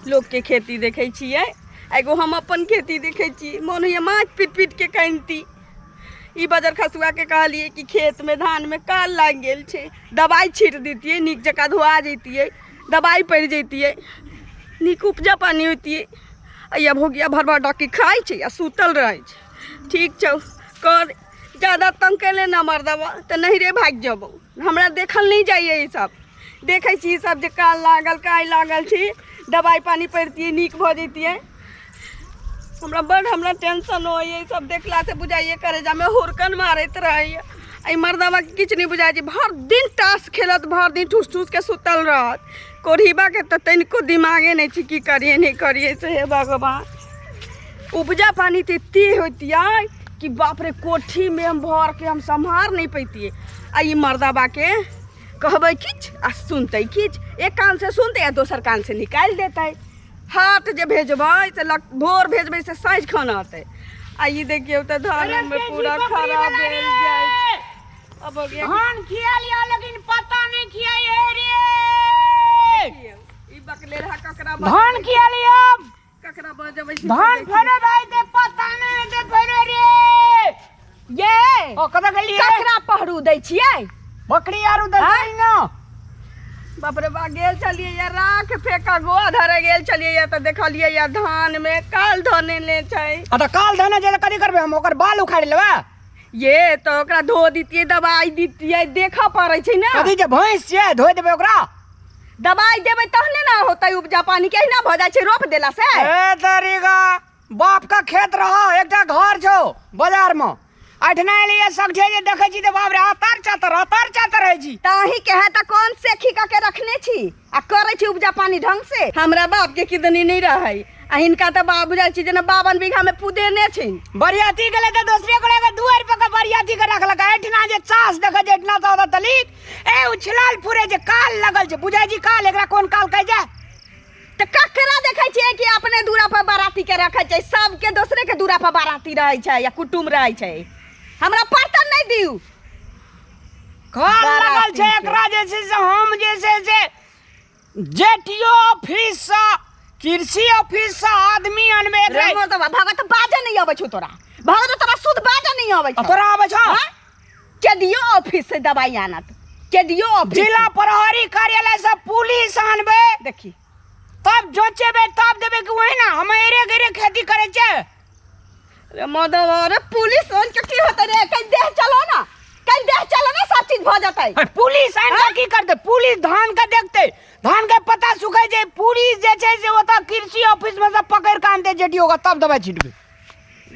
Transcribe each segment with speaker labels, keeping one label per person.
Speaker 1: लोकके खेती देखै छियै, एगो हम अपन खेती देखै छी, मोन होइए माथ पीट पीटके कानिती। ई बजर खसुआके कहलियै कि खेतमे धानमे काल लागि गेल छै, दबाइ छीट दितियै, नीक जकाँ धोआ जैतियै, दबाइ पड़ि जैतियै, नीक उपजा पानी होइतियै। आ भोगिया भर भर डाकी खाइ छै आ सुतल रहै छै। ठीक छौ कर, जादा तंग कैले ना मर्दबा तऽ नहिरे भागि जेबौ, हमरा देखल नहि जाइए। ई सब देखै छी, ई सब जे काल लागल काय लागल छी, दबाइ पानी पड़ितियै, नीक भऽ जैतियै। हमरा बड्ड हमरा टेंशन होइए ई सब देखलासँ, बुझाइए करेजामे हुरकन मारैत रहैए। एहि मर्दबाके किछु नहि बुझाइ छै, भरि दिन ताश खेलत, भरि दिन ठूस ठूसके सुतल रहत। कोढ़ीबाके तऽ तनिको दिमागे नहि छै, की करियै नहि करियै से। हे भगवान, उपजा पानी तऽ एते होइतियै कि बाप रे, कोठीमे हम भरके हम सम्हार नहि पैतियै। आ ई मर्दबाके कहबै किछु आ सुनतै किछु, एक कानसँ सुनतै आ दोसर कानसँ निकालि देतै। हाथ जे भेजबै से लग भोर भेजबै से साँझ खन अतै। आ ई देखियौ तऽ धानमे पूरा खराब भेल जाइ छै। अब हो गया
Speaker 2: धान खिया लिया, लेकिन पता नहीं खिया रे।
Speaker 1: देखियौ ई बकले रहा ककरा
Speaker 2: धान खिया लिया,
Speaker 1: ककरा बजबै छी?
Speaker 2: धान फरे भाई ते पता नहीं ते फरे रे।
Speaker 1: ये
Speaker 2: ओ कतऽ गेलियै?
Speaker 1: ककरा पहरू दै छियै?
Speaker 2: बकरी आरू दे
Speaker 1: आँय?
Speaker 2: ना।
Speaker 1: बाप रे बा, गेल छलियै या राख फेंका गोआ धरे गेल छलियै या, तऽ देखलियै या धान में काल धने ले छै।
Speaker 2: आ तऽ काल धने छै तऽ कथी करबै हम? ओकर बाल उखाड़ि लेबै?
Speaker 1: ये तऽ ओकरा धो दितियै, दवाई दितियै, देखऽ पड़ै छै ने।
Speaker 2: कथी छै, भैंस छियै धोइ देबै ओकरा?
Speaker 1: दवाई देबै तहने ने होतै उपजा पानी, के अहिना भऽ जाइ छै रोप देला से?
Speaker 2: ए तरीका बाप का खेत रहो, एकटा घर छौ बाजार में, अठना एलियै सगठे जे देखै छी तऽ बाप रे, अतर चतर अतर चतर रहै छी।
Speaker 1: तऽ अहीं के है तऽ कोन सेखी कऽ के रखने छी आ करै छी उपजा पानी ढंग से? हमरा बाप के किदनी नहीं रहै आ हिनका तऽ बाप बुझाइ छी जेना 52 बीघा में पुदेने छै।
Speaker 2: बरियाती गेलै तऽ दोसरे गोरे के दुआरि पर के बरियाती के रखलक। एहिठिना जे चास देखै छै, एहिठिना तऽ ओतऽ तलिक ए उछलाल फुरे छै, काल लगल छै, बुझाइ छी काल, एकरा कोन काल कहै छै?
Speaker 1: तऽ ककरा देखै छियै कि अपने दूरा पर बाराती के रखै छै? सबके दोसरे के दूरा पर बाराती रहै छै या कुटुम रहै छै। हमरा बर्तन नहि दियू।
Speaker 2: काल लगल छै
Speaker 1: बाराती के।
Speaker 2: एकरा जे छै से हम जे छै से जेटीओ ऑफिस से कृषि ऑफिस से आदमी अनबे एकरा।
Speaker 1: रे मर्दबा, भगत बाजऽ नहि अबै छौ तोरा, भगत तोरा शुद्ध बाजऽ नहि अबै
Speaker 2: आ
Speaker 1: छौ।
Speaker 2: तोरा आबै छौ?
Speaker 1: हाँ? केडीओ ऑफिस से दवाई आनत, केडीओ ऑफिस
Speaker 2: जिला प्रहरी कार्यालय से पुलिस आनबे।
Speaker 1: देखी
Speaker 2: तब जोचेबे तब देबे कि वही ना हम एरे गेरे खेती करे छे।
Speaker 1: रे मदव, अरे पुलिस आन के की होतै रे? कहीं देह चलो ना, कहीं देह चलो ना, सब चीज भ जतै।
Speaker 2: अरे पुलिस आन के की करते? पुलिस धान के देखते, धान के पता सुखे छै। पुलिस जे छै से ओतऽ कृषि ऑफिस में से पकड़ के आनते जेटी होगा, तब दवाई छिटबे।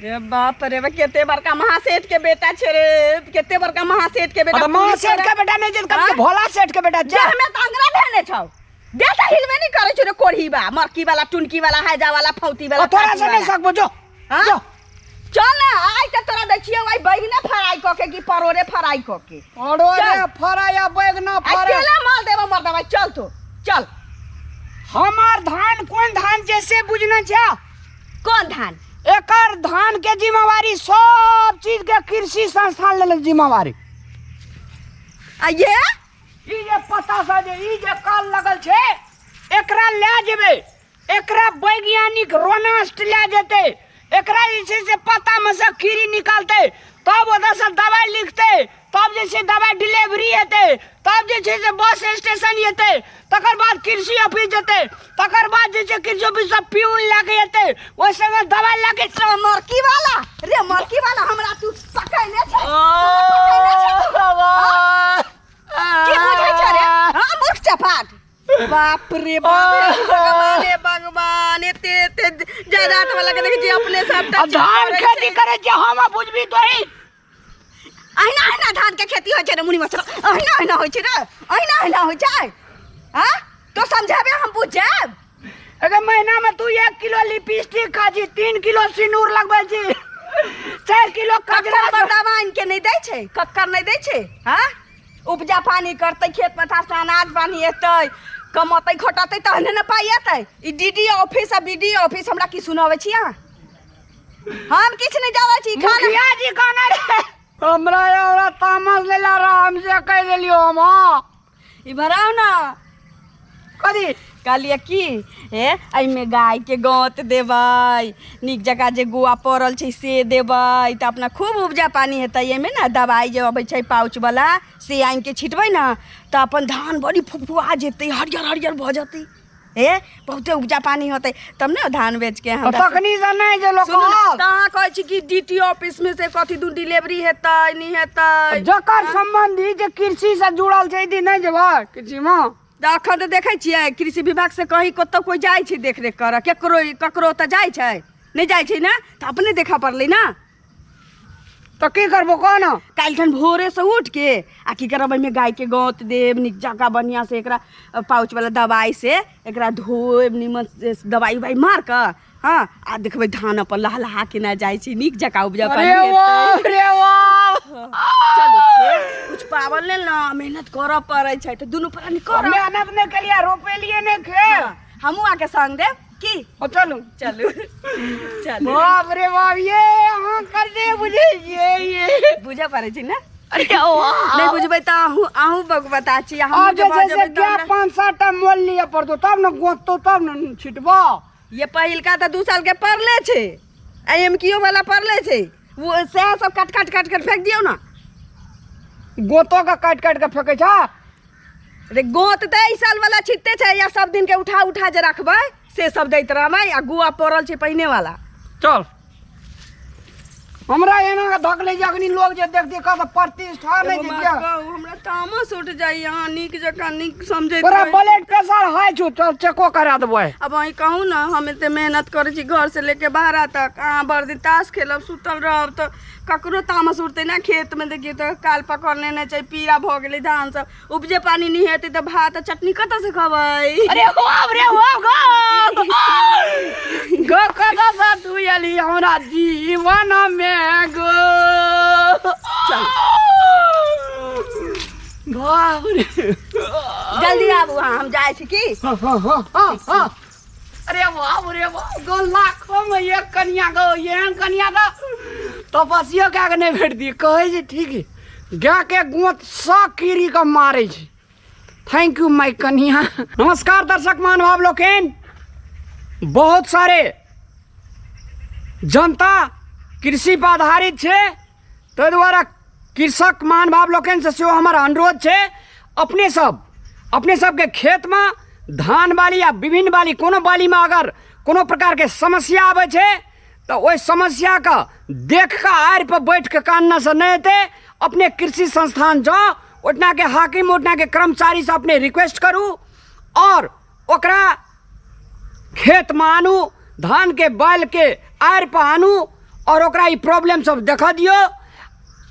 Speaker 1: रे बाप रे बा, केते बड़का महासेठ के बेटा छे रे, केते बड़का महासेठ के बेटा।
Speaker 2: तो महासेठ के बेटा नहीं छै कब के भोला सेठ के बेटा छै।
Speaker 1: देह में तो अंगरा धेने छौ, देह तऽ हिलबे नहीं करे छौ रे कोढ़ी बा, मरकी वाला, टुनकी वाला, हैजा वाला, फौती वाला।
Speaker 2: तोरा से नहीं सकबो, जो
Speaker 1: हाँ?
Speaker 2: जो
Speaker 1: चल ना, आइ तऽ तोरा दै छियौ आइ बैगने फ्राई कऽ के कि परोरे फ्राई कऽ के।
Speaker 2: परोरे फ्राई या बैगना
Speaker 1: आइ
Speaker 2: फ्राई।
Speaker 1: केला माल देबो मर्दबा, चल तो चल।
Speaker 2: हमार धान कोन धान छै से बुझना छै?
Speaker 1: कोन धान?
Speaker 2: एकर धान के जिम्मेवारी सब चीज के कृषि संस्थान लेलक जिम्मेवारी।
Speaker 1: आ ये
Speaker 2: ई जे पता सा जे ई जे काल लगल छै, एकरा लए जेबै, एकरा वैज्ञानिक रोनास्ट लए जेतै, एकरा जे छै से पत्ता में से कीड़ी निकालतै, तब ओतऽ से दवाइ लिखतै, तब जे छै दवाइ डिलीवरी हेतै, तब जे छै से बस स्टेशन जेतै, तकर बाद कृषि ऑफिस जेतै, तकर बाद जे छै कृषि ऑफिस से प्यून लए के एतै, ओहि संगे दवाइ लए के।
Speaker 1: रे मरकी वाला, रे मरकी वाला, हमरा तू पकड़ने छै, पकड़ने छै तू। हाँ? की बुझै छै रे? हाँ मूर्ख चपाट, बाप रे बाप, हे भगवान, हे भगवान, एते एते जायदाद वाला के देखै छी अपने सबटा
Speaker 2: आ धान खेती करै छै हम बुझबी तोही?
Speaker 1: अहिना अहिना धान के खेती होइ छै रे मुनि मछरा? अहिना अहिना होइ छै रे? अहिना अहिना होइ छै? हाँ तो समझेबे, हम बुझ जायब।
Speaker 2: अगर महीना में तू 1 किलो लिपस्टिक खा छी, 3 किलो सिनूर लगबै छी, 4 किलो कजरा।
Speaker 1: कक्कर मर्दावा आनि के नहि दै छै? कक्कर नहि दै छै? हाँ उपजा पानी करतै, खेत पथार से अनाज पानी एतै, कमतै खटतै तहने ने पाइ एतै। ई डी डी ऑफिस आ बी डी ऑफिस हमरा की सुनाबै छी अहाँ? हम किछु नहि जानै छी खाना।
Speaker 2: मुखिया जी कहने रे हमरा हमरा तामस लेला आराम से कह देलियो हम। हाँ
Speaker 1: ई भराउ ना।
Speaker 2: कथी?
Speaker 1: कहलियै की हे एहिमे गायके गोँत देबै, नीक जकाँ जे गोआ पड़ल छै से देबै, तऽ अपना खूब उपजा पानी हेतै। एहिमे ने दबाइ जे अबै छै पाउचवला से आनिके छिटबै ने तऽ अपन धान बड़ी फुफुआ जेतै, हरियर हरियर भऽ जेतै। हे बहुते उपजा पानी होतै तब ने धान बेचके हमरा
Speaker 2: तखनी से नहि जे लोक
Speaker 1: सुनू ने, तऽ अहाँ कहै छी कि डी टी ऑफिस में से कथी दू डिलीवरी हेतै नहि हेतै।
Speaker 2: जकर संबंधी जे कृषि से जुड़ल छै यदि नहि जेबै कृषिमे।
Speaker 1: तऽ एखन तऽ देखै छियै कृषि विभाग से कहीं कतौ कोइ जाइ छै देखरेख करऽ? केकरो ककरो ओतऽ जाइ छै? नहि जाइ छै ने, तऽ अपने देखऽ पड़लै ने।
Speaker 2: तऽ की करबो कह ने।
Speaker 1: काल्हिखन भोरेसँ उठिके आ की करब, एहिमे गायके गोँत देब नीक जकाँ बढ़िआँसँ, एकरा पाउचवला दबाइसँ एकरा धोएब नीमन से दबाइ उबाइ मारि कऽ। हँ, आ देखबै धान अपन लहलहा केना जाइ छै, नीक जकाँ उपजा
Speaker 2: अरे
Speaker 1: पानी हेतै।
Speaker 2: वाह रे वाह।
Speaker 1: चलू फेर कुछ पावल लेल ने मेहनत करऽ पड़ै छै, तऽ दुनू प्राणी करब।
Speaker 2: मेहनत नहि केलियै, रोपेलियै नहि खेत।
Speaker 1: हँ, हमहूँ अहाँके संग देब की।
Speaker 2: ओ चलू।
Speaker 1: चलू चलू।
Speaker 2: बाप रे बाप, ये अहाँ कते बुझै छियै ये।
Speaker 1: बुझऽ पड़ै छै ने।
Speaker 2: अरे वाह।
Speaker 1: नहि बुझबै तऽ अहूँ अहूँ बकबता छी आ हमहूँ
Speaker 2: आब
Speaker 1: जे
Speaker 2: जे
Speaker 1: भऽ
Speaker 2: छै से
Speaker 1: जेबै तऽ
Speaker 2: गाय
Speaker 1: हमरा
Speaker 2: 5-7 टा मोल लिअ पड़तौ तब ने गोततौ तब ने छिटबो।
Speaker 1: ये पहिलका तऽ 2 साल के पड़ले छै, आ एम कियो वाला पड़ले छै, वो सएह सब काट काट काट काट फेंक दियौ ने।
Speaker 2: गोतो के काटि काटि के फेकै छ।
Speaker 1: रे गोत तऽ एहि साल वाला छिटते छै, या सब दिन के उठा उठा जे रखबै से सब दैत रहबै, आ गुआ पड़ल छै पहिने वाला।
Speaker 2: चल, हमरा एना के धक ले अखनी लोग जे देख देख कहत प्रतिष्ठा नहि
Speaker 1: एगो
Speaker 2: छै
Speaker 1: बात
Speaker 2: क्या।
Speaker 1: कहू, हमरा तामस उठ जाइए, अहाँ नीक जकाँ नीक समझैत
Speaker 2: तोरा
Speaker 1: रहै छी।
Speaker 2: ब्लड प्रेशर हाई छौ, चल चेको करा देबै।
Speaker 1: अब अहीं कहू ने, हम एते मेहनत करै छी घर से लेके बाहर तक, अहाँ भरि दिन ताश खेलब सुतल रहब तऽ ककरो तामस उठतै ने। खेतमे देखियौ तऽ काल पकड़ने नहि छै, पीरा भऽ गेलै धान सब, उपजे पानी नहि हेतै तऽ भात आ चटनी कतऽसँ खेबै?
Speaker 2: अरे बाप रे बाप, गो गो कतऽ से तू एली हमरा जीवन में गो? बाप रे।
Speaker 1: जल्दी आबू अहाँ, हम जाइ छी की।
Speaker 2: हाँ हाँ हाँ हाँ हाँ। अरे बाप रे बाप गो, लाखों में एक कनिया गो, एहन कनिया तऽ तपस्यो कए कऽ नहि भेट दियै। कहै छै ठीक है, गायके गोत 100 कीड़ी के मारै छै। Thank you my कनिया। नमस्कार दर्शक महानुभाव लोकनि, बहुत सारे जनता कृषि पर आधारित छै, ताहि दुआरे कृषक महानुभाव लोकनिसँ सेहो हमर अनुरोध छै, अपने सब अपने सबके खेतमे धान बाली या विभिन्न बाली कोनो बालीमे अगर कोनो प्रकारके समस्या आबै छै तऽ ओहि समस्याके देख कऽ आड़ि पर बैठ कऽ काननेसँ नहि हेतै। अपने कृषि संस्थान जाउ, ओहिठिनाके हाकिम ओहिठिनाके कर्मचारीसँ अपने रिक्वेस्ट करू आओर ओकरा खेतमे आनू, धानके बालिके आड़ि पर आनू आओर ओकरा ई प्रॉब्लम सब देखऽ दियौ।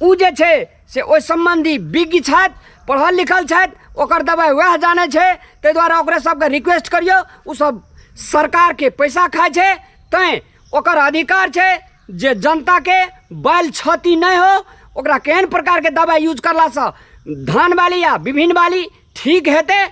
Speaker 2: ओ जे छै से ओहि सम्बन्धी विज्ञ छथि, पढ़ल लिखल छथि, ओकर दबाइ वएह जानै छै, ताहि दुआरे ओकरे सबके रिक्वेस्ट करियौ। ओ सब सरकारके पैसा खाइ छै, तैँ ओकर अधिकार छै जे जनताके बालि क्षति नहि हो, ओकरा केहन प्रकारके दबाइ यूज करलासँ धान बाली या विभिन्न बाली ठीक हेतै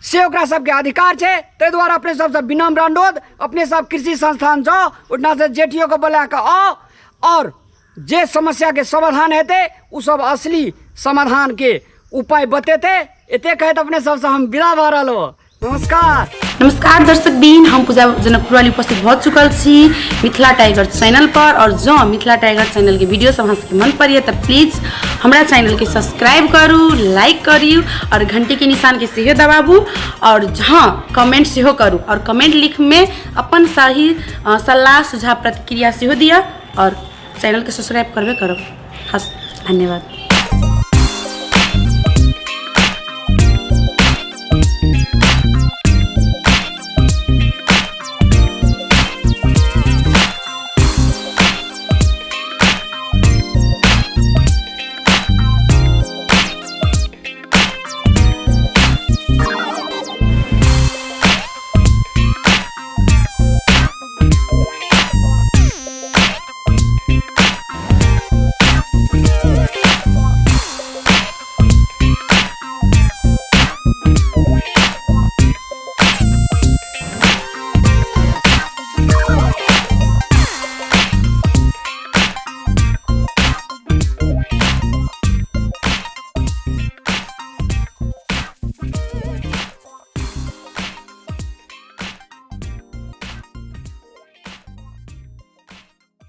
Speaker 2: से ओकरा सबके अधिकार छै। ताहि दुआरे अपने सबसँ विनम्र अनुरोध, अपने सब कृषि संस्थान जाउ, ओहिठामसँ जे टी ओ के बोला कऽ आउ आओर जे समस्याके समाधान हेतै ओ सब असली समाधानके उपाय बतेतै। एते कहैत अपने सबसँ हम विदा भऽ रहल हो। नमस्कार।
Speaker 3: नमस्कार दर्शक बीन, हम पूजा जनकपुरवाली उपस्थित भऽ चुकल छी मिथिला टाइगर चैनल पर। और जँ मिथिला टाइगर चैनल के वीडियो सब अहाँ सबके मन पड़ैए तऽ प्लीज हमरा चैनल के सब्सक्राइब करू, लाइक करू और घंटी के निशान के सेहो दबाबू और हाँ कमेंट सेहो करू और कमेंट लिख में अपन सही सलाह सुझाव प्रतिक्रिया सेहो दिअ और चैनल के सब्सक्राइब करबे करब। हस धन्यवाद।